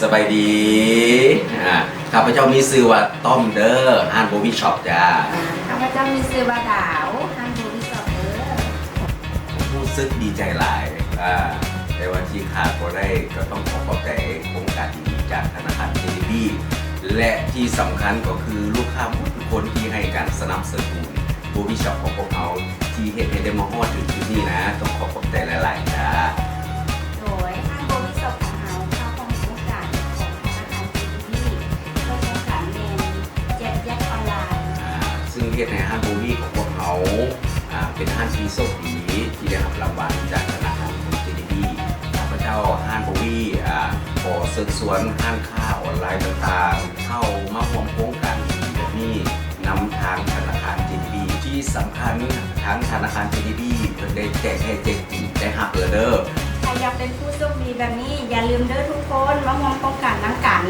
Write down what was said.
ສະບາຍດີ ອາ ຂ້າພະເຈົ້າມີຊື່ວ່າຕ້ອມເດີ ຮ້ານ Bowie Shop ຈ້າ. ຂ້າພະເຈົ້າມີຊື່ວ່າດາວ ຮ້ານ Bowie Shop ເດີ. ຮູ້ສຶກດີໃຈຫຼາຍ ອາ ແຕ່ວ່າທີ່ຂາດບໍ່ໄດ້ ກໍຕ້ອງຂໍຂອບໃຈໂຄງການດີໆ ຈາກທະນາຄານ ເຈດີບີ ແລະ ທີ່ສຳຄັນກໍຄືລູກຄ້າໝົດທຸກຄົນທີ່ໃຫ້ການສະໜັບສະໜູນ Bowie Shop ຂອງພວກເຮົາ ທີ່ເຮັດໃຫ້ໄດ້ມາຮອດເຖິງຈຸດນີ້ນະ ຕ້ອງຂໍຂອບໃຈຫຼາຍໆ ຈ້າ. ໂດຍ ຮ້ານ Bowie Shop ຂອງເຮົາເຂົ້າຮ່ວມໂຄງການຂອງທະນາຄານ ເຈດີບີ ໂດຍໂຄງການແມ່ນ Jazz Jazz ອອນລາຍ ອາ ຊຶ່ງເຮັດໃຫ້ຮ້ານ Bowie ຂອງພວກເຮົາ ອາ ເປັນຮ້ານທີ່ໂຊກດີທີ່ໄດ້ຮັບລາງວັນຈາກທະນາຄານຂອງ ເຈດີບີ. ຂ້າພະເຈົ້າ ຮ້ານ Bowie ອາ ຂໍເຊີນຊວນຮ້ານຄ້າອອນລາຍຕ່າງໆ ເຂົ້າມາຮ່ວມໂຄງການດີໆ ແບບນີ້ ນຳທາງທະນາຄານ ເຈດີບີ. ທີ່ສຳຄັນ ທາງທະນາຄານ ເຈດີບີ ເພິ່ນໄດ້ແຈກແທ້ແຈກຈິງ ໄດ້ຮັບແລ້ວເດີ. ຖ້າຢາກເປັນຜູ້ໂຊກດີແບບນີ້ ຢ່າລືມເດີທຸກຄົນ ມາຮ່ວມໂຄງການນຳກັນ.